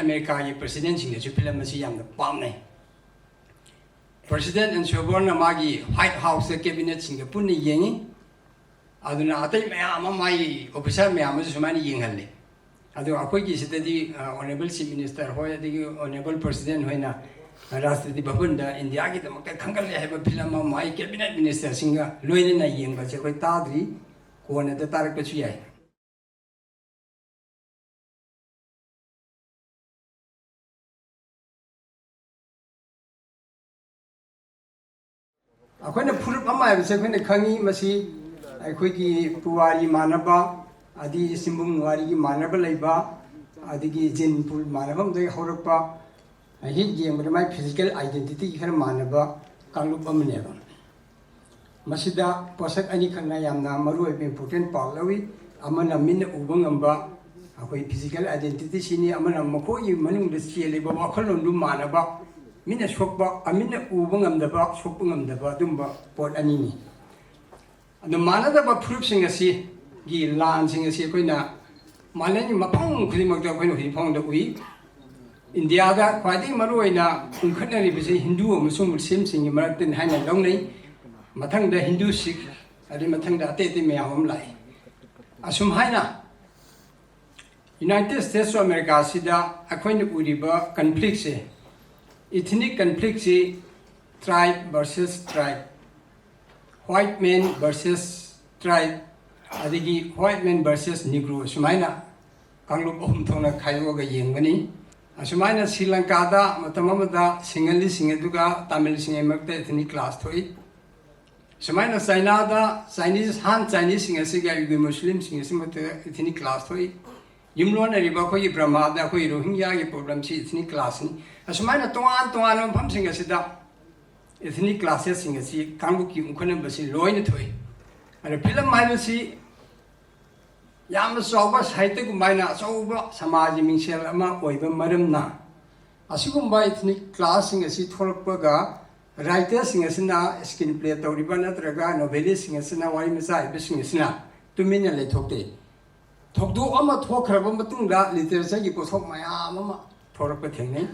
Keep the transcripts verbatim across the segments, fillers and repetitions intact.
ꯑꯃꯦꯔꯤꯀꯥꯒꯤ ꯄ꯭ꯔꯁꯤꯗꯦꯟꯁꯤꯡꯅꯁꯨ ꯐꯤꯂꯝ ꯑꯁꯤ ꯌꯥꯝꯅ ꯄꯥꯝꯅꯩ꯫ ꯄ꯭ꯔꯁꯤꯗꯦꯟ ꯑꯦꯟꯁꯣꯕꯔꯅ ꯃꯥꯒꯤ ꯋꯥꯏꯠ ꯍꯥꯎꯁꯇ ꯀꯦꯕꯤꯅꯦꯠꯁꯤꯡꯒ ꯄꯨꯟꯅ ꯌꯦꯡꯉꯤ꯫ ꯑꯗꯨꯅ ꯑꯇꯩ ꯃꯌꯥꯝ ꯑꯃ, ꯃꯥꯒꯤ ꯑꯣꯐꯤꯁꯥꯔ ꯃꯌꯥꯝ ꯑꯃꯁꯨ ꯁꯨꯃꯥꯏꯅ ꯌꯦꯡꯍꯜꯂꯤ꯫ ꯑꯗꯣ ꯑꯩꯈꯣꯏꯒꯤ ꯁꯤꯗꯗꯤ, ꯑ, ꯑꯣꯅꯔꯦꯕꯜ ꯆꯤꯐ ꯃꯤꯅꯤꯁꯇꯔ ꯍꯣꯏ, ꯑꯗꯒꯤ ꯑꯣꯅꯔꯦꯕꯜ ꯄ꯭ꯔꯁꯤꯗꯦꯟ ꯍꯣꯏꯅ ꯔꯥꯁꯇ꯭ꯔꯄꯇꯤ ꯚꯕꯟꯗ ꯏꯟꯗꯤꯌꯥꯒꯤꯗꯃꯛꯇ ꯈꯟꯒꯠꯂꯦ ꯍꯥꯏꯕ ꯐꯤꯂꯝ ꯑꯃ ꯃꯥꯒꯤ ꯀꯦꯕꯤꯅꯦꯠ ꯃꯤꯅꯤꯁꯇꯔꯁꯤꯡꯒ ꯂꯣꯏꯅꯅ ꯌꯦꯡꯕꯁꯦ ꯑꯩꯈꯣꯏ ꯇꯥꯗ꯭ꯔꯤ꯫ ꯀꯣꯟꯅꯗ ꯇꯥꯔꯛꯄꯁꯨ ꯌꯥꯏ꯫ ꯑꯩꯈꯣꯏꯅ ꯐꯨꯔꯨꯞ ꯑꯃ ꯍꯥꯏꯕꯁꯦ ꯑꯩꯈꯣꯏꯅ ꯈꯪꯉꯤ, ꯃꯁꯤ ꯑꯩꯈꯣꯏꯒꯤ ꯄꯨꯋꯥꯔꯤ ꯃꯥꯟꯅꯕ, ꯑꯗꯒꯤ ꯆꯤꯡꯕꯨꯡ ꯋꯥꯔꯤꯒꯤ ꯃꯥꯟꯅꯕ ꯂꯩꯕ, ꯑꯗꯒꯤ ꯖꯤꯟ ꯄꯨꯜ ꯃꯥꯟꯅꯕ ꯑꯃꯗꯒꯤ ꯍꯧꯔꯛꯄ, ꯍꯦꯛ ꯌꯦꯡꯕꯗ ꯃꯥꯏ ꯐꯤꯖꯤꯀꯦꯜ ꯑꯥꯏꯗꯦꯟꯇꯤꯇꯤꯒꯤ ꯈꯔ ꯃꯥꯟꯅꯕ ꯀꯥꯡꯂꯨꯞ ꯑꯃꯅꯦꯕ꯫ ꯃꯁꯤꯗ ꯄꯣꯠꯁꯛ ꯑꯅꯤꯈꯛꯅ ꯌꯥꯝꯅ ꯃꯔꯨꯑꯣꯏꯕ ꯏꯝꯄꯣꯔꯇꯦꯟ ꯄꯥꯔꯠ ꯂꯧꯏ꯫ ꯑꯃꯅ ꯃꯤꯠꯅ ꯎꯕ ꯉꯝꯕ ꯑꯩꯈꯣꯏ ꯐꯤꯖꯤꯀꯦꯜ ꯑꯥꯏꯗꯦꯟꯇꯤꯇꯤꯁꯤꯅꯤ, ꯑꯃꯅ ꯃꯈꯣꯏꯒꯤ ꯃꯅꯨꯡꯗ ꯆꯦꯜꯂꯤꯕ ꯋꯥꯈꯜꯂꯣꯟꯗꯨ ꯃꯥꯟꯅꯕ, ꯃꯤꯠꯅ ꯁꯣꯛꯄ, ꯑ, ꯃꯤꯠꯅ ꯎꯕ ꯉꯝꯗꯕ, ꯁꯣꯛꯄ ꯉꯝꯗꯕ ꯑꯗꯨꯝꯕ ꯄꯣꯠ ꯑꯅꯤꯅꯤ꯫ ꯑꯗꯣ ꯃꯥꯟꯅꯗꯕ ꯐꯨꯔꯨꯞꯁꯤꯡ ꯑꯁꯤꯒꯤ ꯂꯥꯟꯁꯤꯡ ꯑꯁꯤ ꯑꯩꯈꯣꯏꯅ ꯃꯥꯂꯦꯝꯒꯤ ꯃꯐꯝ ꯈꯨꯗꯤꯡꯃꯛꯇ ꯑꯩꯈꯣꯏꯅ ꯍꯧꯖꯤꯛ ꯐꯥꯎꯗ ꯎꯏ꯫ ꯏꯟꯗꯤꯌꯥꯗ ꯈ꯭ꯋꯥꯏꯗꯒꯤ ꯃꯔꯨꯑꯣꯏꯅ ꯎꯪꯈꯠꯅꯔꯤꯕꯁꯤ ꯍꯤꯟꯗꯨ ꯑꯃꯁꯨꯡ ꯃꯨꯁꯂꯤꯝꯁꯤꯡꯒꯤ ꯃꯔꯛꯇꯅꯤ ꯍꯥꯏꯅ ꯂꯧꯅꯩ꯫ ꯃꯊꯪꯗ ꯍꯤꯟꯗꯨ, ꯁꯤꯈ, ꯑꯗꯩ ꯃꯊꯪꯗ ꯑꯇꯩ ꯑꯇꯩ ꯃꯌꯥꯝ ꯑꯃ ꯂꯥꯛꯏ꯫ ꯑꯁꯨꯝ ꯍꯥꯏꯅ United States of America ꯑꯁꯤꯗ ꯑꯩꯈꯣꯏꯅ ꯎꯔꯤꯕ ꯀꯟꯐ꯭ꯂꯤꯛꯁꯦ, ethnic ꯀꯟꯐ꯭ꯂꯤꯛꯁꯤ tribe versus tribe, white man versus tribe, ꯑꯗꯒꯤ white man versus Negro, ꯁꯨꯃꯥꯏꯅ ꯀꯥꯡꯂꯨꯞ ꯑꯍꯨꯝ ꯊꯣꯛꯅ ꯈꯥꯏꯗꯣꯛꯑꯒ ꯌꯦꯡꯒꯅꯤ꯫ ꯑꯁꯨꯃꯥꯏꯅ ꯁ꯭ꯔꯤ ꯂꯪꯀꯥꯗ ꯃꯇꯝ ꯑꯃꯗ ꯁꯤꯡꯍꯂꯤꯁꯤꯡ ꯑꯗꯨꯒ ꯇꯥꯃꯤꯜꯁꯤꯡꯒꯤ ꯃꯔꯛꯇ ethnic clash ꯊꯣꯛꯏ꯫ ꯁꯨꯃꯥꯏꯅ ꯆꯥꯏꯅꯥꯗ ꯆꯥꯏꯅꯤꯁ, ꯍꯥꯟ ꯆꯥꯏꯅꯤꯁꯁꯤꯡ ꯑꯁꯤꯒ ꯎꯏꯒꯨꯔ ꯃꯨꯁꯂꯤꯝꯁꯤꯡ ꯑꯁꯤ ꯃꯔꯛꯇ ethnic clash ꯊꯣꯛꯏ꯫ ꯌꯨꯝꯂꯣꯟꯅꯔꯤꯕ ꯑꯩꯈꯣꯏꯒꯤ ꯕ꯭ꯔꯃꯥꯗ ꯑꯩꯈꯣꯏ ꯔꯣꯍꯤꯡꯒ꯭ꯌꯥꯒꯤ ꯄ꯭ꯔꯣꯕ꯭ꯂꯦꯝꯁꯤ ethnic clashꯅꯤ꯫ ꯑꯁꯨꯃꯥꯏꯅ ꯇꯣꯉꯥꯟ ꯇꯣꯉꯥꯟꯕ ꯃꯐꯝꯁꯤꯡ ꯑꯁꯤꯗ ethnic clashꯁꯤꯡ ꯑꯁꯤ ꯀꯥꯡꯂꯨꯞꯀꯤ ꯎꯪꯈꯠꯅꯕꯁꯤ ꯂꯣꯏꯅ ꯊꯣꯛꯏ꯫ ꯑꯗ ꯐꯤꯂꯝ ꯍꯥꯏꯕꯁꯤ ꯌꯥꯝꯅ ꯆꯥꯎꯕ ꯁꯥꯍꯤꯇ꯭ꯌꯒꯨꯝꯕ ꯍꯥꯏꯅ ꯑꯆꯧꯕ ꯁꯃꯥꯖꯒꯤ ꯃꯤꯡꯁꯦꯜ ꯑꯃ ꯑꯣꯏꯕ ꯃꯔꯝꯅ, ꯑꯁꯤꯒꯨꯝꯕ ethnic clashꯁꯤꯡ ꯑꯁꯤ ꯊꯣꯛꯂꯛꯄꯒ writerꯁꯤꯡ ꯑꯁꯤꯅ screenplay ꯇꯧꯔꯤꯕ ꯅꯠꯇ꯭ꯔꯒ novelistꯁꯤꯡ ꯑꯁꯤꯅ ꯋꯥꯔꯤ ꯃꯆꯥ ꯏꯕꯁꯤꯡ ꯑꯁꯤꯅ ꯇꯨꯃꯤꯟꯅ ꯂꯩꯊꯣꯛꯇꯦ꯫ ꯊꯧꯗꯣꯛ ꯑꯃ ꯊꯣꯛꯈ꯭ꯔꯕ ꯃꯇꯨꯡꯗ ꯂꯤꯇꯔꯦꯆꯔꯒꯤ ꯄꯣꯠꯊꯣꯛ ꯃꯌꯥꯝ ꯑꯃ ꯊꯣꯔꯛꯄ ꯊꯦꯡꯅꯩ꯫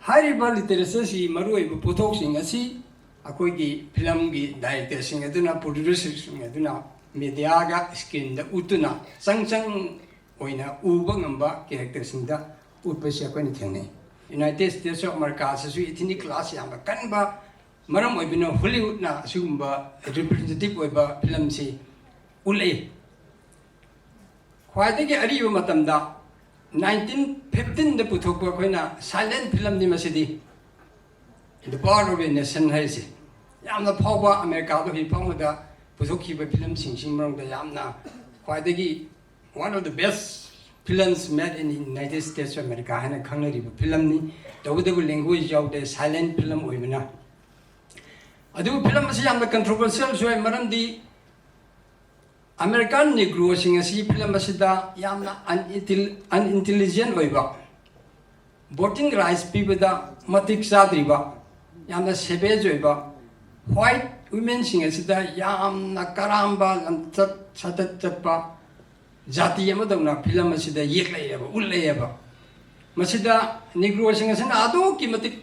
ꯍꯥꯏꯔꯤꯕ ꯂꯤꯇꯔꯦꯆꯔꯁꯤ ꯃꯔꯨꯑꯣꯏꯕ ꯄꯣꯠꯊꯣꯛꯁꯤꯡ ꯑꯁꯤ ꯑꯩꯈꯣꯏꯒꯤ ꯐꯤꯂꯝꯒꯤ ꯗꯥꯏꯔꯦꯛꯇꯔꯁꯤꯡ ꯑꯗꯨꯅ, ꯄ꯭ꯔꯣꯗ꯭ꯌꯨꯁꯔꯁꯤꯡ ꯑꯗꯨꯅ ꯃꯦꯗꯤꯌꯥꯒ ꯁ꯭ꯀ꯭ꯔꯤꯟꯗ ꯎꯠꯇꯨꯅ ꯆꯪ ꯆꯪ ꯑꯣꯏꯅ ꯎꯕ ꯉꯝꯕ ꯀꯦꯔꯦꯛꯇꯔꯁꯤꯡꯗ ꯎꯠꯄꯁꯤ ꯑꯩꯈꯣꯏꯅ ꯊꯦꯡꯅꯩ꯫ United states of ꯑꯃꯦꯔꯤꯀꯥꯁꯤꯁꯨ ethnic class ꯌꯥꯝꯅ ꯀꯟꯕ ꯃꯔꯝ ꯑꯣꯏꯕꯅ ꯍꯣꯂꯤꯋꯨꯗꯅ ꯑꯁꯤꯒꯨꯝꯕ ꯔꯤꯄ꯭ꯔꯖꯦꯟꯇꯦꯇꯤꯚ ꯑꯣꯏꯕ ꯐꯤꯂꯝꯁꯤ ꯎꯠꯂꯛꯏ꯫ ꯈ꯭ꯋꯥꯏꯗꯒꯤ ꯑꯔꯤꯕ ꯃꯇꯝꯗ ꯅꯥꯏꯟꯇꯤꯟ ꯐꯤꯐꯇꯤꯟꯗ ꯄꯨꯊꯣꯛꯄ ꯑꯩꯈꯣꯏꯅ ꯁꯥꯏꯂꯦꯟ ꯐꯤꯂꯝꯅꯤ ꯃꯁꯤꯗꯤ꯫ The Power of a Nation ꯍꯥꯏꯔꯤꯁꯤ ꯌꯥꯝꯅ ꯐꯥꯎꯕ ꯑꯃꯦꯔꯤꯀꯥꯗ ꯍꯧꯖꯤꯛ ꯐꯥꯎꯕꯗ ꯄꯨꯊꯣꯛꯈꯤꯕ ꯐꯤꯂꯝꯁꯤꯡꯁꯤꯒꯤ ꯃꯅꯨꯡꯗ ꯌꯥꯝꯅ ꯈ꯭ꯋꯥꯏꯗꯒꯤ one of the best films made in United States of America ꯍꯥꯏꯅ ꯈꯪꯅꯔꯤꯕ ꯐꯤꯂꯝꯅꯤ꯫ ꯇꯧꯕꯇꯕꯨ ꯂꯦꯡꯒ꯭ꯋꯦꯖ ꯌꯥꯎꯗꯦ, ꯁꯥꯏꯂꯦꯟ ꯐꯤꯂꯝ ꯑꯣꯏꯕꯅ꯫ ꯑꯗꯨꯕꯨ ꯐꯤꯂꯝ ꯑꯁꯤ ꯌꯥꯝꯅ ꯀꯟꯇ꯭ꯔꯣꯚꯔꯁꯤꯌꯦꯜꯁꯨ ꯑꯣꯏ, ꯃꯔꯝꯗꯤ ꯑꯃꯦꯔꯤꯀꯥꯟ ꯅꯤꯒ꯭ꯔꯣꯁꯤꯡ ꯑꯁꯤ ꯐꯤꯂꯝ ꯑꯁꯤꯗ ꯌꯥꯝꯅ ꯑꯟꯏꯟꯇꯤꯂꯤꯖꯦꯟ ꯑꯣꯏꯕ, ꯚꯣꯇꯤꯡ ꯔꯥꯏꯠꯁ ꯄꯤꯕꯗ ꯃꯇꯤꯛ ꯆꯥꯗ꯭ꯔꯤꯕ, ꯌꯥꯝꯅ ꯁꯦꯚꯦꯖ ꯑꯣꯏꯕ, ꯋꯥꯏꯠ ꯋꯤꯃꯦꯟꯁꯤꯡ ꯑꯁꯤꯗ ꯌꯥꯝꯅ ꯀꯔꯥꯝꯕ, ꯂꯝꯆꯠ ꯁꯥꯖꯠ ꯆꯠꯄ ꯖꯥꯇꯤ ꯑꯃꯗꯧꯅ ꯐꯤꯂꯝ ꯑꯁꯤꯗ ꯌꯦꯛꯂꯛꯑꯦꯕ, ꯎꯠꯂꯛꯑꯦꯕ꯫ ꯃꯁꯤꯗ ꯅꯤꯒ꯭ꯔꯣꯁꯤꯡ ꯑꯁꯤꯅ ꯑꯗꯨꯛꯀꯤ ꯃꯇꯤꯛ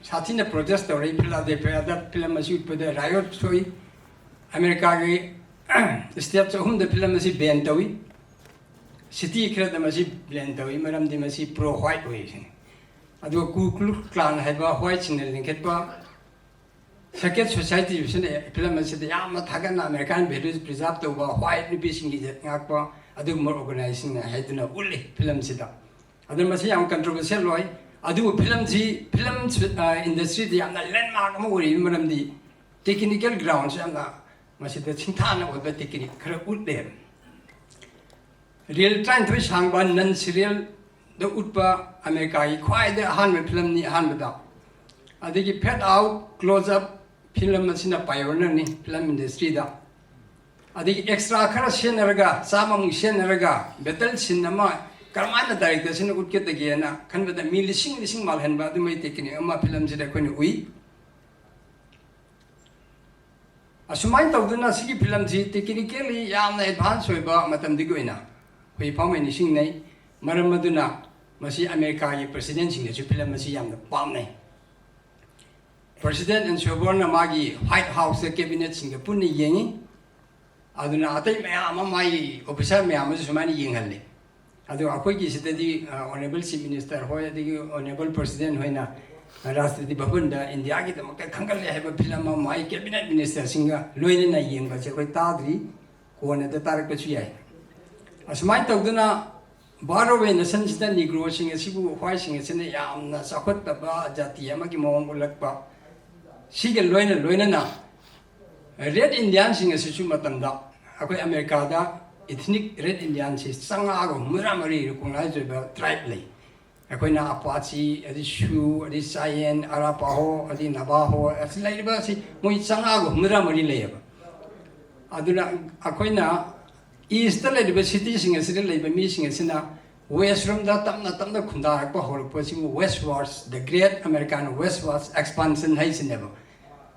ꯁꯥꯊꯤꯅ ꯄ꯭ꯔꯣꯇꯦꯁ ꯇꯧꯔꯛꯏ꯫ ꯐꯤꯂꯥꯗꯦꯜꯐꯤꯌꯥꯗ ꯐꯤꯂꯝ ꯑꯁꯤ ꯎꯠꯄꯗ ꯔꯥꯏꯑꯣꯠ ꯊꯣꯛꯏ꯫ ꯑꯃꯦꯔꯤꯀꯥꯒꯤ ꯁ꯭ꯇꯦꯠꯁ ꯑꯍꯨꯝꯗ ꯐꯤꯂꯝ ꯑꯁꯤ ꯕꯦꯟ ꯇꯧꯏ꯫ ꯁꯤꯇꯤ ꯈꯔꯗ ꯃꯁꯤ ꯕꯦꯟ ꯇꯧꯏ, ꯃꯔꯝꯗꯤ ꯃꯁꯤ ꯄ꯭ꯔꯣ ꯋꯥꯏꯠ ꯑꯣꯏ ꯁꯤꯅꯤ꯫ ꯑꯗꯨꯒ ꯀꯨ ꯀ꯭ꯂꯨꯛꯁ ꯀ꯭ꯂꯥꯟ ꯍꯥꯏꯕ ꯋꯥꯏꯠꯁꯤꯡꯅ ꯂꯤꯡꯈꯠꯄ ꯁꯦꯀ꯭ꯔꯦꯠ ꯁꯣꯁꯥꯏꯇꯤꯁꯤꯅ ꯐꯤꯂꯝ ꯑꯁꯤꯗ ꯌꯥꯝꯅ ꯊꯥꯒꯠꯅ ꯑꯃꯦꯔꯤꯀꯥꯟ ꯚꯦꯂ꯭ꯌꯨꯁ ꯄ꯭ꯔꯤꯖꯥꯔꯚ ꯇꯧꯕ, ꯋꯥꯏꯠ ꯅꯨꯄꯤꯁꯤꯡꯒꯤ ꯏꯖꯠ ꯉꯥꯛꯄ ꯑꯗꯨꯒꯨꯝꯕ ꯑꯣꯔꯒꯅꯥꯏꯖꯦꯁꯟꯅ ꯍꯥꯏꯗꯨꯅ ꯎꯠꯂꯤ ꯐꯤꯂꯝꯁꯤꯗ꯫ ꯑꯗꯨꯅ ꯃꯁꯤ ꯌꯥꯝ ꯀꯟꯇ꯭ꯔꯣꯚꯔꯁꯤꯌꯦꯜ ꯑꯣꯏ꯫ ꯑꯗꯨꯕꯨ ꯐꯤꯂꯝꯁꯤ, ꯐꯤꯂꯝ ꯏꯟꯗꯁꯇ꯭ꯔꯤꯗ ꯌꯥꯝꯅ ꯂꯦꯟꯃꯥꯔꯛ ꯑꯃ ꯑꯣꯏꯔꯤꯕ ꯃꯔꯝꯗꯤ ꯇꯦꯛꯅꯤꯀꯦꯜ ꯒ꯭ꯔꯥꯎꯟꯁꯨ ꯌꯥꯝꯅ ꯃꯁꯤꯗ ꯁꯤꯡꯊꯥꯅ ꯑꯣꯏꯕ ꯇꯦꯛꯅꯤꯛ ꯈꯔ ꯎꯠꯂꯦ꯫ ꯔꯤꯜ ꯇꯔꯥꯅꯤꯊꯣꯏ ꯁꯥꯡꯕ ꯅꯟ ꯁꯤꯔꯤꯌꯦꯜꯗ ꯎꯠꯄ ꯑꯃꯦꯔꯤꯀꯥꯒꯤ ꯈ꯭ꯋꯥꯏꯗꯒꯤ ꯑꯍꯥꯟꯕ ꯐꯤꯂꯝꯅꯤ ꯑꯍꯥꯟꯕꯗ꯫ ꯑꯗꯒꯤ fade out, close up film ꯑꯁꯤꯅ ꯄꯥꯏꯑꯣꯅꯤꯌꯔꯅꯤ ꯐꯤꯂꯝ ꯏꯟꯗꯁꯇ꯭ꯔꯤꯗ꯫ ꯑꯗꯒꯤ ꯑꯦꯛꯁꯇ꯭ꯔꯥ ꯈꯔ ꯁꯤꯖꯤꯟꯅꯔꯒ, ꯆꯥꯝꯃꯃꯨꯛ ꯁꯤꯖꯤꯟꯅꯔꯒ, ꯕꯦꯇꯜ ꯁꯤꯟ ꯑꯃ ꯀꯔꯝꯍꯥꯏꯅ ꯗꯥꯏꯔꯦꯛꯇꯔꯁꯤꯅ ꯎꯠꯀꯗꯒꯦꯅ ꯈꯟꯕꯗ ꯃꯤ ꯂꯤꯁꯤꯡ ꯂꯤꯁꯤꯡ ꯃꯥꯜꯍꯟꯕ ꯑꯗꯨꯃꯥꯏ ꯇꯦꯛꯅꯤꯛ ꯑꯃ ꯐꯤꯂꯝꯁꯤꯗ ꯑꯩꯈꯣꯏꯅ ꯎꯏ꯫ ꯑꯁꯨꯃꯥꯏꯅ ꯇꯧꯗꯅ ꯁꯤꯒꯤ ꯐꯤꯂꯝꯁꯤ ꯇꯦꯛꯅꯤꯀꯦꯜꯂꯤ ꯌꯥꯝꯅ ꯑꯦꯗꯚꯥꯟꯁ ꯑꯣꯏꯕ ꯃꯇꯝꯗꯨꯒꯤ ꯑꯣꯏꯅ꯫ ꯍꯨꯏꯐꯥꯎꯃꯩ ꯅꯤꯡꯁꯤꯡꯅꯩ꯫ ꯃꯔꯝ ꯑꯗꯨꯅ ꯃꯁꯤ ꯑꯃꯦꯔꯤꯀꯥꯒꯤ ꯄ꯭ꯔꯁꯤꯗꯦꯟꯁꯤꯡꯅꯁꯨ ꯐꯤꯂꯝ ꯑꯁꯤ ꯌꯥꯝꯅ ꯄꯥꯝꯅꯩ꯫ ꯄ꯭ꯔꯁꯤꯗꯦꯟ ꯑꯦꯟꯁꯣꯕꯔꯅ ꯃꯥꯒꯤ ꯋꯥꯏꯠ ꯍꯥꯎꯁꯇ ꯀꯦꯕꯤꯅꯦꯠꯁꯤꯡꯒ ꯄꯨꯟꯅ ꯌꯦꯡꯉꯤ꯫ ꯑꯗꯨꯅ ꯑꯇꯩ ꯃꯌꯥꯝ ꯑꯃ, ꯃꯥꯒꯤ ꯑꯣꯐꯤꯁꯥꯔ ꯃꯌꯥꯝ ꯑꯃꯁꯨ ꯁꯨꯃꯥꯏꯅ ꯌꯦꯡꯍꯜꯂꯤ꯫ ꯑꯗꯣ ꯑꯩꯈꯣꯏꯒꯤ ꯁꯤꯗꯗꯤ ꯑꯣꯅꯔꯦꯕꯜ ꯆꯤꯐ ꯃꯤꯅꯤꯁꯇꯔ ꯍꯣꯏ, ꯑꯗꯒꯤ ꯑꯣꯅꯔꯦꯕꯜ ꯄ꯭ꯔꯁꯤꯗꯦꯟ ꯍꯣꯏꯅ ꯔꯥꯁꯇ꯭ꯔꯄꯇꯤ ꯚꯕꯟꯗ ꯏꯟꯗꯤꯌꯥꯒꯤꯗꯃꯛꯇ ꯈꯟꯒꯠꯂꯦ ꯍꯥꯏꯕ ꯐꯤꯂꯝ ꯑꯃ ꯃꯥꯒꯤ ꯀꯦꯕꯤꯅꯦꯠ ꯃꯤꯅꯤꯁꯇꯔꯁꯤꯡꯒ ꯂꯣꯏꯅꯅ ꯌꯦꯡꯕꯁꯦ ꯑꯩꯈꯣꯏ ꯇꯥꯗ꯭ꯔꯤ꯫ ꯀꯣꯟꯅꯗ ꯇꯥꯔꯛꯄꯁꯨ ꯌꯥꯏ꯫ ꯑꯁꯨꯃꯥꯏꯅ ꯇꯧꯗꯅ ꯚꯥꯔꯠ ꯑꯣꯏꯕ ꯅꯦꯁꯟꯁꯤꯗ ꯅꯤꯒ꯭ꯔꯣꯁꯤꯡ ꯑꯁꯤꯕꯨ, ꯍ꯭ꯋꯥꯏꯠꯁꯤꯡ ꯑꯁꯤꯅ ꯌꯥꯝꯅ ꯆꯥꯎꯈꯠꯇꯕ ꯖꯥꯇꯤ ꯑꯃꯒꯤ ꯃꯑꯣꯡ ꯎꯠꯂꯛꯄ, ꯁꯤꯒ ꯂꯣꯏꯅ ꯂꯣꯏꯅꯅ ꯔꯦꯠ ꯏꯟꯗꯤꯌꯥꯟꯁꯤꯡ ꯑꯁꯤꯁꯨ ꯃꯇꯝꯗ ꯑꯩꯈꯣꯏ ꯑꯃꯦꯔꯤꯀꯥꯗ ꯏꯊꯅꯤꯛ ꯔꯦꯠ ꯏꯟꯗꯤꯌꯥꯟꯁꯤ ꯆꯥꯝꯃꯉꯥꯒ ꯍꯨꯝꯐꯨꯇꯔꯥ ꯃꯔꯤ ꯔꯤꯀꯣꯛꯅꯥꯏꯖ ꯑꯣꯏꯕ ꯇ꯭ꯔꯥꯏꯕ ꯂꯩ꯫ ꯑꯩꯈꯣꯏꯅ ꯑꯄꯥꯆꯤ, ꯑꯗꯩ ꯁꯨ, ꯑꯗꯩ ꯆꯥꯌꯦꯟ, ꯑꯔꯥꯄꯥꯍꯣ, ꯑꯗꯩ ꯅꯕꯥꯍꯣ, ꯑꯁꯤ ꯂꯩꯔꯤꯕ ꯑꯁꯤ ꯃꯣꯏ ꯆꯥꯝꯃꯉꯥꯒ ꯍꯨꯝꯐꯨꯇꯔꯥ ꯃꯔꯤ ꯂꯩꯌꯦꯕ꯫ ꯑꯗꯨꯅ ꯑꯩꯈꯣꯏꯅ ꯏꯁꯇ ꯂꯩꯔꯤꯕ ꯁꯤꯇꯤꯁꯤꯡ ꯑꯁꯤꯗ ꯂꯩꯕ ꯃꯤꯁꯤꯡ ꯑꯁꯤꯅ ꯋꯦꯁꯔꯣꯝꯗ ꯇꯞꯅ ꯇꯞꯅ ꯈꯨꯟꯗꯥꯔꯛꯄ ꯍꯧꯔꯛꯄꯁꯤꯕꯨ Westwards, the Great American Westwards Expansion ꯍꯥꯏꯁꯤꯅꯦꯕ꯫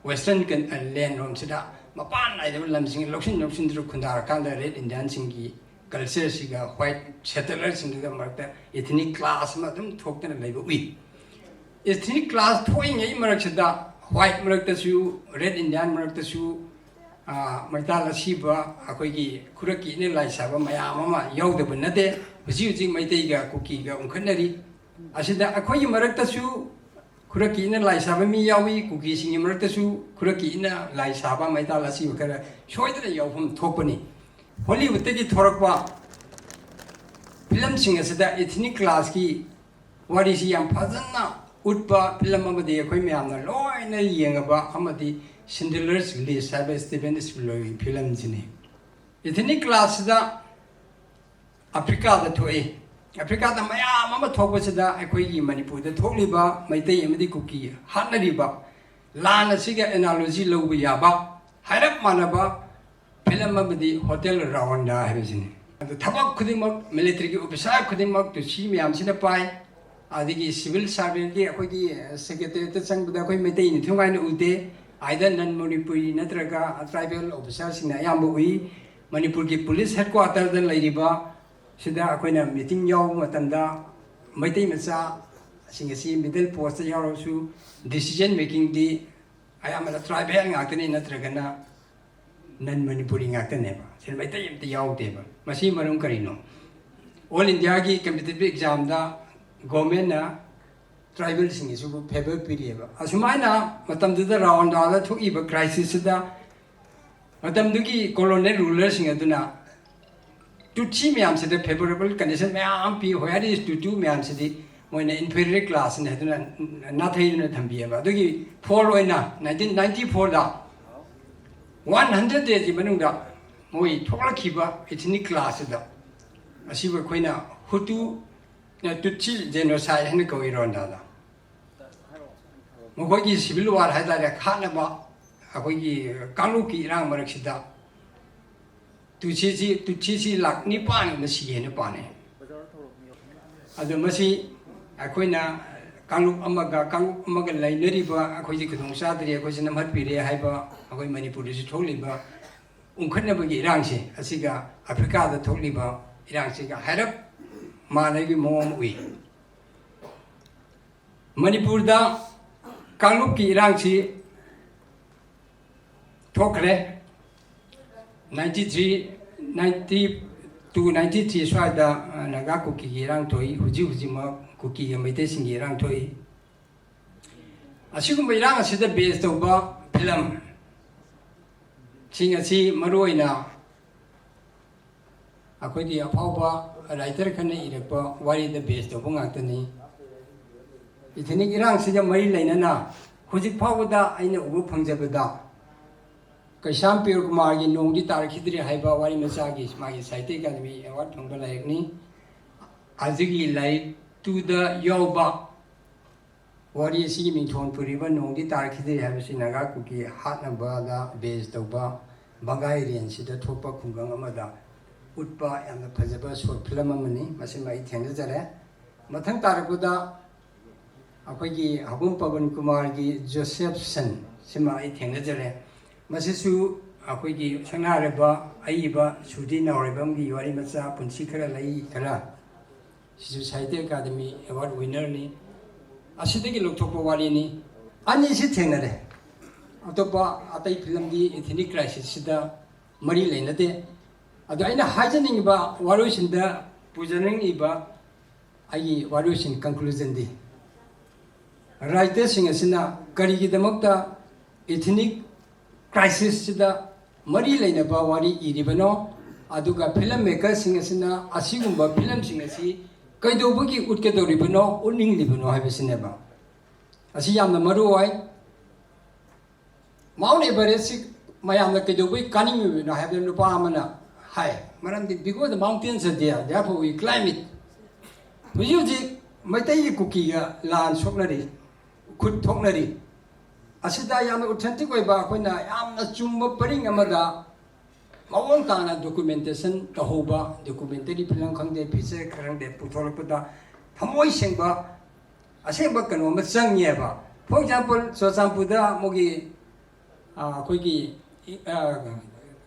ꯋꯦꯁꯇꯔꯟ ꯂꯦꯟ ꯔꯣꯝꯁꯤꯗ ꯃꯄꯥꯟ ꯅꯥꯏꯗꯕ ꯂꯝꯁꯤꯡ ꯂꯧꯁꯤꯟ ꯂꯧꯁꯤꯟꯗꯨꯅ ꯈꯨꯟꯗꯥꯔꯀꯥꯟꯗ ꯔꯦꯠ ꯏꯟꯗꯤꯌꯥꯟꯁꯤꯡꯒꯤ ꯀꯜꯆꯔꯁꯤꯒ ꯋꯥꯏꯠ ꯁꯦꯇꯂꯔꯁꯤꯡꯗꯨꯒ ꯃꯔꯛꯇ ꯏꯊꯅꯤꯛ ꯀ꯭ꯂꯥꯁ ꯑꯃ ꯑꯗꯨꯝ ꯊꯣꯛꯇꯅ ꯂꯩꯕ ꯎꯏ꯫ ꯏꯊꯅꯤꯛ ꯀ꯭ꯂꯥꯁ ꯊꯣꯛꯏꯉꯩ ꯃꯔꯛꯁꯤꯗ ꯋꯥꯏꯠ ꯃꯔꯛꯇꯁꯨ, ꯔꯦꯠ ꯏꯟꯗꯤꯌꯥꯟ ꯃꯔꯛꯇꯁꯨ, ꯑꯥ, ꯃꯩꯇꯥꯜ ꯑꯁꯤꯕ ꯑꯩꯈꯣꯏꯒꯤ ꯈꯨꯔꯛꯀꯤ ꯏꯅ ꯂꯥꯏ ꯁꯥꯕ ꯃꯌꯥꯝ ꯑꯃ ꯌꯥꯎꯗꯕ ꯅꯠꯇꯦ꯫ ꯍꯧꯖꯤꯛ ꯍꯧꯖꯤꯛ ꯃꯩꯇꯩꯒ ꯀꯨꯀꯤꯒ ꯎꯪꯈꯠꯅꯔꯤ꯫ ꯑꯁꯤꯗ ꯑꯩꯈꯣꯏꯒꯤ ꯃꯔꯛꯇꯁꯨ ꯈꯨꯔꯛꯀꯤ ꯏꯅ ꯂꯥꯏ ꯁꯥꯕ ꯃꯤ ꯌꯥꯎꯏ, ꯀꯨꯀꯤꯁꯤꯡꯒꯤ ꯃꯔꯛꯇꯁꯨ ꯈꯨꯔꯛꯀꯤ ꯏꯅ ꯂꯥꯏ ꯁꯥꯕ ꯃꯩꯇꯥꯜ ꯑꯁꯤꯕ ꯈꯔ ꯁꯣꯏꯗꯅ ꯌꯥꯎꯐꯝ ꯊꯣꯛꯄꯅꯤ꯫ ꯍꯣꯂꯤꯋꯨꯗꯇꯒꯤ ꯊꯣꯔꯛꯄ ꯐꯤꯂꯝꯁꯤꯡ ꯑꯁꯤꯗ ꯏꯊꯅꯤꯛ ꯀ꯭ꯂꯥꯁꯀꯤ ꯋꯥꯔꯤꯁꯤ ꯌꯥꯝ ꯐꯖꯅ ꯎꯠꯄ ꯐꯤꯂꯝ ꯑꯃꯗꯤ ꯑꯩꯈꯣꯏ ꯃꯌꯥꯝꯅ ꯂꯣꯏꯅ ꯌꯦꯡꯉꯕ ꯑꯃꯗꯤ Schindler's List ꯍꯥꯏꯕ ꯁ꯭ꯇꯤꯚꯦꯟ ꯁ꯭ꯄꯤꯜꯕꯔꯒꯤ ꯐꯤꯂꯝꯁꯤꯅꯤ꯫ ꯏꯊꯅꯤꯛ ꯀ꯭ꯂꯥꯁꯁꯤꯗ ꯑꯐ꯭ꯔꯤꯀꯥꯗ ꯊꯣꯛꯏ꯫ ꯑꯐ꯭ꯔꯤꯀꯥꯗ ꯃꯌꯥꯝ ꯑꯃ ꯊꯣꯛꯄꯁꯤꯗ ꯑꯩꯈꯣꯏꯒꯤ ꯃꯅꯤꯄꯨꯔꯗ ꯊꯣꯛꯂꯤꯕ ꯃꯩꯇꯩ ꯑꯃꯗꯤ ꯀꯨꯀꯤ ꯍꯥꯠꯅꯔꯤꯕ ꯂꯥꯟ ꯑꯁꯤꯒ ꯑꯦꯅꯥꯂꯣꯖꯤ ꯂꯧꯕ ꯌꯥꯕ ꯍꯥꯏꯔꯞ ꯃꯥꯟꯅꯕ ꯐꯤꯂꯝ ꯑꯃꯗꯤ ꯍꯣꯇꯦꯜ ꯔꯋꯥꯟꯗꯥ ꯍꯥꯏꯕꯁꯤꯅꯤ꯫ ꯑꯗꯨ ꯊꯕꯛ ꯈꯨꯗꯤꯡꯃꯛ, ꯃꯤꯂꯤꯇꯔꯤꯒꯤ ꯑꯣꯐꯤꯁꯥꯔ ꯈꯨꯗꯤꯡꯃꯛ ꯇꯨꯁꯤ ꯃꯌꯥꯝꯁꯤꯅ ꯄꯥꯏ꯫ ꯑꯗꯒꯤ ꯁꯤꯚꯤꯜ ꯁꯥꯔꯚꯦꯟꯒꯤ ꯑꯩꯈꯣꯏꯒꯤ ꯁꯦꯀ꯭ꯔꯦꯇꯔꯤꯌꯦꯠꯇ ꯆꯪꯕꯗ ꯑꯩꯈꯣꯏ ꯃꯩꯇꯩ ꯅꯤꯡꯊꯤ ꯅꯨꯡꯉꯥꯏꯅ ꯎꯗꯦ꯫ Either non Manipuri ꯅꯠꯇ꯭ꯔꯒ ꯇ꯭ꯔꯥꯏꯕꯦꯜ ꯑꯣꯐꯤꯁꯥꯔꯁꯤꯡꯅ ꯑꯌꯥꯝꯕ ꯎꯏ꯫ ꯃꯅꯤꯄꯨꯔꯒꯤ ꯄꯨꯂꯤꯁ ꯍꯦꯗꯀ꯭ꯋꯥꯇꯔꯗ ꯂꯩꯔꯤꯕ ꯁꯤꯗ ꯑꯩꯈꯣꯏꯅ ꯃꯤꯇꯤꯡ ꯌꯥꯎꯕ ꯃꯇꯝꯗ ꯃꯩꯇꯩ ꯃꯆꯥꯁꯤꯡ ꯑꯁꯤ ꯃꯤꯗꯜ ꯄꯣꯁꯇ ꯌꯥꯎꯔꯕꯁꯨ decision makingꯗꯤ ꯑꯌꯥꯝꯕꯅ tribal ꯉꯥꯛꯇꯅꯤ, ꯅꯠꯇ꯭ꯔꯒꯅ non Manipuri ꯉꯥꯛꯇꯅꯦꯕ꯫ ꯁꯤꯗ ꯃꯩꯇꯩ ꯑꯝꯇ ꯌꯥꯎꯗꯦꯕ꯫ ꯃꯁꯤ ꯃꯔꯝ ꯀꯔꯤꯅꯣ? All Indiaꯒꯤ competitive examꯗ governmentꯅ tribalꯁꯤꯡꯒꯤꯁꯨ favour ꯄꯤꯔꯤꯑꯕ꯫ ꯑꯁꯨꯃꯥꯏꯅ ꯃꯇꯝꯗꯨꯗ ꯔꯋꯥꯟꯗꯥꯗ ꯊꯣꯛꯏꯕ crisisꯁꯤꯗ ꯃꯇꯝꯗꯨꯒꯤ colonial rulerꯁꯤꯡ ꯑꯗꯨꯅ ꯇꯨꯠꯁꯤ ꯃꯌꯥꯝꯁꯤꯗ favourable condition ꯃꯌꯥꯝ ꯄꯤ꯫ Where is Tutu ꯃꯌꯥꯝꯁꯤꯗꯤ ꯃꯣꯏꯅ inferior classꯅꯤ ꯍꯥꯏꯗꯨꯅ ꯅꯥꯊꯩꯗꯨꯅ ꯊꯝꯕꯤꯑꯕ꯫ ꯑꯗꯨꯒꯤ ꯐꯣꯜ ꯑꯣꯏꯅ nineteen ninety fourꯗ one hundred daysꯀꯤ ꯃꯅꯨꯡꯗ ꯃꯣꯏ ꯊꯣꯛꯂꯛꯈꯤꯕ ethnic classꯁꯤꯗ ꯑꯁꯤꯕꯨ ꯑꯩꯈꯣꯏꯅ Hutu Tutsi genocide ꯍꯥꯏꯅ ꯀꯧꯏ ꯔꯣꯟꯗꯥꯗ꯫ ꯃꯈꯣꯏꯒꯤ civil war ꯍꯥꯏꯇꯥꯔꯦ, ꯈꯥꯠꯅꯕ ꯑꯩꯈꯣꯏꯒꯤ ꯀꯥꯡꯂꯨꯞꯀꯤ ꯏꯔꯥꯡ ꯃꯔꯛꯁꯤꯗ ꯇꯨꯠꯁꯤꯁꯤ ꯇꯨꯠꯁꯤꯁꯤ ꯂꯥꯛ ꯅꯤꯄꯥꯟ ꯑꯃ ꯁꯤ ꯍꯥꯏꯅ ꯄꯥꯅꯩ꯫ ꯑꯗꯣ ꯃꯁꯤ ꯑꯩꯈꯣꯏꯅ ꯀꯥꯡꯂꯨꯞ ꯑꯃꯒ ꯀꯥꯡꯂꯨꯞ ꯑꯃꯒ ꯂꯩꯅꯔꯤꯕ ꯑꯩꯈꯣꯏꯁꯤ ꯈꯨꯗꯣꯡ ꯆꯥꯗ꯭ꯔꯦ, ꯑꯩꯈꯣꯏꯁꯤ ꯅꯝꯍꯠꯄꯤꯔꯦ ꯍꯥꯏꯕ ꯑꯩꯈꯣꯏ ꯃꯅꯤꯄꯨꯔꯗꯁꯨ ꯊꯣꯛꯂꯤꯕ ꯎꯪꯈꯠꯅꯕꯒꯤ ꯏꯔꯥꯡꯁꯦ ꯑꯁꯤꯒ ꯑꯐ꯭ꯔꯤꯀꯥꯗ ꯊꯣꯛꯂꯤꯕ ꯏꯔꯥꯡꯁꯤꯒ ꯍꯥꯏꯔꯞ ꯃꯥꯟꯅꯕꯒꯤ ꯃꯑꯣꯡ ꯑꯃ ꯎꯏ꯫ ꯃꯅꯤꯄꯨꯔꯗ ꯀꯥꯡꯂꯨꯞꯀꯤ ꯏꯔꯥꯡꯁꯤ ꯊꯣꯛꯈ꯭ꯔꯦ꯫ Ninety three, ninety two, ninety three ꯁ꯭ꯋꯥꯏꯗ, ꯑ, ꯅꯥꯒꯥ ꯀꯨꯀꯤꯒꯤ ꯏꯔꯥꯡ ꯊꯣꯛꯏ꯫ ꯍꯧꯖꯤꯛ ꯍꯧꯖꯤꯛꯃꯛ ꯀꯨꯀꯤꯒ ꯃꯩꯇꯩꯁꯤꯡꯒꯤ ꯏꯔꯥꯡ ꯊꯣꯛꯏ꯫ ꯑꯁꯤꯒꯨꯝꯕ ꯏꯔꯥꯡ ꯑꯁꯤꯗ base ꯇꯧꯕ filmꯁꯤꯡ ꯑꯁꯤ ꯃꯔꯨꯑꯣꯏꯅ ꯑꯩꯈꯣꯏꯒꯤ ꯑꯐꯥꯎꯕ writer ꯈꯔꯅ ꯏꯔꯛꯄ ꯋꯥꯔꯤꯗ base ꯇꯧꯕ ꯉꯥꯛꯇꯅꯤ꯫ Ethnic ꯏꯔꯥꯡꯁꯤꯒ ꯃꯔꯤ ꯂꯩꯅꯅ ꯍꯧꯖꯤꯛ ꯐꯥꯎꯕꯗ ꯑꯩꯅ ꯎꯕ ꯐꯪꯖꯕꯗ ꯀꯩꯁꯥꯝ ꯄ꯭ꯔꯦꯝꯀꯨꯃꯥꯔꯒꯤ ꯅꯣꯡꯗꯤ ꯇꯥꯔꯛꯈꯤꯗ꯭ꯔꯦ ꯍꯥꯏꯕ ꯋꯥꯔꯤ ꯃꯆꯥꯒꯤ ꯃꯥꯒꯤ Sahitya Akademi Award ꯐꯪꯕ ꯂꯥꯏꯔꯤꯛꯅꯤ꯫ ꯑꯗꯨꯒꯤ ꯂꯥꯏꯔꯤꯛꯇꯨꯗ ꯌꯥꯎꯕ ꯋꯥꯔꯤ ꯑꯁꯤꯒꯤ ꯃꯤꯡꯊꯣꯟ ꯄꯨꯔꯤꯕ ꯅꯣꯡꯗꯤ ꯇꯥꯔꯛꯈꯤꯗ꯭ꯔꯦ ꯍꯥꯏꯕꯁꯤ ꯅꯥꯒꯥ ꯀꯨꯀꯤ ꯍꯥꯠꯅꯕꯗ base ꯇꯧꯕ ꯕꯒꯥꯏ ꯔꯦꯟꯖꯁꯤꯗ ꯊꯣꯛꯄ ꯈꯨꯡꯒꯪ ꯑꯃꯗ ꯎꯠꯄ ꯌꯥꯝꯅ ꯐꯖꯕ short film ꯑꯃꯅꯤ꯫ ꯃꯁꯤꯃ ꯑꯩ ꯊꯦꯡꯅꯖꯔꯦ꯫ ꯃꯊꯪ ꯇꯥꯔꯛꯄꯗ ꯑꯩꯈꯣꯏꯒꯤ ꯍꯧꯕꯝ ꯄꯕꯟ ꯀꯨꯃꯥꯔꯒꯤ Josephson ꯁꯤꯃ ꯑꯩ ꯊꯦꯡꯅꯖꯔꯦ꯫ ꯃꯁꯤꯁꯨ ꯑꯩꯈꯣꯏꯒꯤ ꯁꯛꯅꯥꯏꯔꯕ ꯑꯏꯕ ꯁꯨꯗꯤ ꯅꯥꯎꯔꯦꯝꯕꯝꯒꯤ ꯋꯥꯔꯤ ꯃꯆꯥ ꯄꯨꯟꯁꯤ ꯈꯔ ꯂꯩ ꯈꯔ, ꯁꯤꯁꯨ ꯁꯥꯍꯤꯇ꯭ꯌ ꯑꯦꯀꯥꯗꯃꯤ ꯑꯦꯋꯥꯔꯗ ꯋꯤꯟꯅꯔꯅꯤ꯫ ꯑꯁꯤꯗꯒꯤ ꯂꯧꯊꯣꯛꯄ ꯋꯥꯔꯤꯅꯤ꯫ ꯑꯅꯤꯁꯤ ꯊꯦꯡꯅꯔꯦ꯫ ꯑꯇꯣꯞꯄ ꯑꯇꯩ ꯐꯤꯂꯝꯗꯤ ꯏꯊꯤꯅꯤꯛ ꯀ꯭ꯔꯥꯏꯁꯤꯁꯁꯤꯗ ꯃꯔꯤ ꯂꯩꯅꯗꯦ꯫ ꯑꯗꯣ ꯑꯩꯅ ꯍꯥꯏꯖꯅꯤꯡꯉꯤꯕ ꯋꯥꯔꯣꯏꯁꯤꯟꯗ ꯄꯨꯖꯅꯤꯡꯉꯤꯕ ꯑꯩꯒꯤ ꯋꯥꯔꯣꯏꯁꯤꯟ ꯀꯟꯀ꯭ꯂꯨꯖꯟꯗꯤ, ꯔꯥꯏꯇꯔꯁꯤꯡ ꯑꯁꯤꯅ ꯀꯔꯤꯒꯤꯗꯃꯛꯇ ꯏꯊꯤꯅꯤꯛ ꯀ꯭ꯔꯥꯏꯁꯤꯁꯁꯤꯗ ꯃꯔꯤ ꯂꯩꯅꯕ ꯋꯥꯔꯤ ꯏꯔꯤꯕꯅꯣ, ꯑꯗꯨꯒ ꯐꯤꯂꯝ ꯃꯦꯀꯔꯁꯤꯡ ꯑꯁꯤꯅ ꯑꯁꯤꯒꯨꯝꯕ ꯐꯤꯂꯝꯁꯤꯡ ꯑꯁꯤ ꯀꯩꯗꯧꯕꯒꯤ ꯎꯠꯀꯗꯧꯔꯤꯕꯅꯣ, ꯎꯠꯅꯤꯡꯂꯤꯕꯅꯣ ꯍꯥꯏꯕꯁꯤꯅꯦꯕ꯫ ꯑꯁꯤ ꯌꯥꯝꯅ ꯃꯔꯨ ꯑꯣꯏ꯫ ꯃꯥꯎꯟ ꯑꯦꯚꯔꯦꯁꯁꯤ ꯃꯌꯥꯝꯅ ꯀꯩꯗꯧꯕꯩ ꯀꯥꯅꯤꯡꯉꯤꯕꯅꯣ ꯍꯥꯏꯕꯗ ꯅꯨꯄꯥ ꯑꯃꯅ ꯍꯥꯏ, "ꯃꯔꯝꯗꯤ because the mountains are there, therefore we climb it." ꯍꯧꯖꯤꯛ ꯍꯧꯖꯤꯛ ꯃꯩꯇꯩꯒꯤ ꯀꯨꯀꯤꯒ ꯂꯥꯟ ꯁꯣꯛꯅꯔꯤ, ꯈꯨꯠ ꯊꯣꯛꯅꯔꯤ꯫ ꯑꯁꯤꯗ ꯌꯥꯝꯅ ꯑꯣꯊꯦꯟꯇꯤꯛ ꯑꯣꯏꯕ, ꯑꯩꯈꯣꯏꯅ ꯌꯥꯝꯅ ꯆꯨꯝꯕ ꯄꯔꯤꯡ ꯑꯃꯗ ꯃꯑꯣꯡ ꯇꯥꯅ ꯗꯣꯀꯨꯃꯦꯟꯇꯦꯁꯟ ꯇꯧꯍꯧꯕ, ꯗꯣꯀꯨꯃꯦꯟꯇꯔꯤ ꯐꯤꯂꯝ ꯈꯪꯗꯦ, ꯐꯤꯆꯔ ꯈꯪꯗꯦ, ꯄꯨꯊꯣꯔꯛꯄꯗ ꯊꯃꯣꯏ ꯁꯦꯡꯕ, ꯑꯁꯦꯡꯕ ꯀꯩꯅꯣ ꯑꯃ ꯆꯪꯉꯦꯕ꯫ For example, ꯆꯨꯔꯆꯥꯟꯄꯨꯔꯗ ꯃꯣꯏꯒꯤ, ꯑ, ꯑꯩꯈꯣꯏꯒꯤ, ꯑ,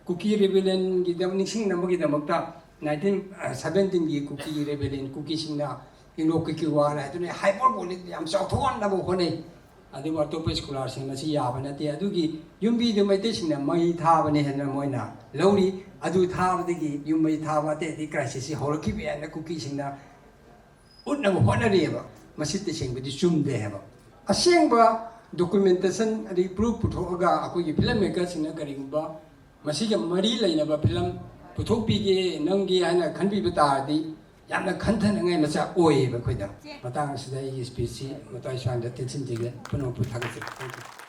ꯀꯨꯀꯤ ꯔꯤꯕꯦꯂꯤꯌꯟꯒꯤꯗꯃꯛ ꯅꯤꯡꯁꯤꯡꯅꯕꯒꯤꯗꯃꯛꯇ ꯅꯥꯏꯟꯇꯤꯟ ꯁꯕꯦꯟꯇꯤꯟꯒꯤ ꯀꯨꯀꯤ ꯔꯤꯕꯦꯂꯤꯌꯟ, ꯀꯨꯀꯤꯁꯤꯡꯅ ꯏꯪꯂꯣ ꯀꯨꯀꯤ ꯋꯥꯔ ꯍꯥꯏꯗꯨꯅ ꯍꯥꯏꯄꯔꯕꯣꯂꯤꯛ ꯌꯥꯝ ꯆꯥꯎꯊꯣꯛꯍꯟꯅꯕ ꯍꯣꯠꯅꯩ꯫ ꯑꯗꯨꯕꯨ ꯑꯇꯣꯞꯄ ꯁ꯭ꯀꯣꯂꯥꯔꯁꯤꯡ ꯃꯁꯤ ꯌꯥꯕ ꯅꯠꯇꯦ꯫ ꯑꯗꯨꯒꯤ ꯌꯨꯝꯕꯤꯗꯨ ꯃꯩꯇꯩꯁꯤꯡꯅ ꯃꯩ ꯊꯥꯕꯅꯤ ꯍꯥꯏꯗꯅ ꯃꯣꯏꯅ ꯂꯧꯔꯤ꯫ ꯑꯗꯨ ꯊꯥꯕꯗꯒꯤ ꯌꯨꯝ ꯃꯩ ꯊꯥꯕ ꯑꯇꯩ ꯑꯇꯩ ꯀ꯭ꯔꯥꯏꯁꯤꯁꯁꯤ ꯍꯧꯔꯛꯈꯤꯕ ꯌꯥꯏꯅ ꯀꯨꯀꯤꯁꯤꯡꯅ ꯎꯠꯅꯕ ꯍꯣꯠꯅꯔꯤꯑꯕ꯫ ꯃꯁꯤ ꯇꯁꯦꯡꯕꯗꯤ ꯆꯨꯝꯗꯦ ꯍꯥꯏꯕ꯫ ꯑꯁꯦꯡꯕ ꯗꯣꯀꯨꯃꯦꯟꯇꯦꯁꯟ ꯑꯗꯒꯤ ꯄ꯭ꯔꯨꯐ ꯄꯨꯊꯣꯛꯑꯒ ꯑꯩꯈꯣꯏꯒꯤ ꯐꯤꯂꯝ ꯃꯦꯀꯔꯁꯤꯡꯅ ꯀꯔꯤꯒꯨꯝꯕ ꯃꯁꯤꯒ ꯃꯔꯤ ꯂꯩꯅꯕ ꯐꯤꯂꯝ ꯄꯨꯊꯣꯛꯄꯤꯒꯦ ꯅꯝꯒꯦ ꯍꯥꯏꯅ ꯈꯟꯕꯤꯕ ꯇꯥꯔꯗꯤ ꯌꯥꯝꯅ ꯈꯟꯊꯅꯤꯡꯉꯥꯏ ꯃꯆꯥꯛ ꯑꯣꯏꯌꯦꯕ ꯑꯩꯈꯣꯏꯗ꯫ ꯃꯇꯥꯡ ꯑꯁꯤꯗ ꯑꯩꯒꯤ ꯁ꯭ꯄꯤꯆꯁꯤ ꯃꯇꯥꯏ ꯁ꯭ꯋꯥꯏꯗ ꯇꯦꯟꯁꯤꯟꯖꯒꯦ꯫ ꯄꯨꯝꯅꯃꯛꯄꯨ ꯊꯥꯒꯠꯆꯔꯤ꯫ Thank you꯫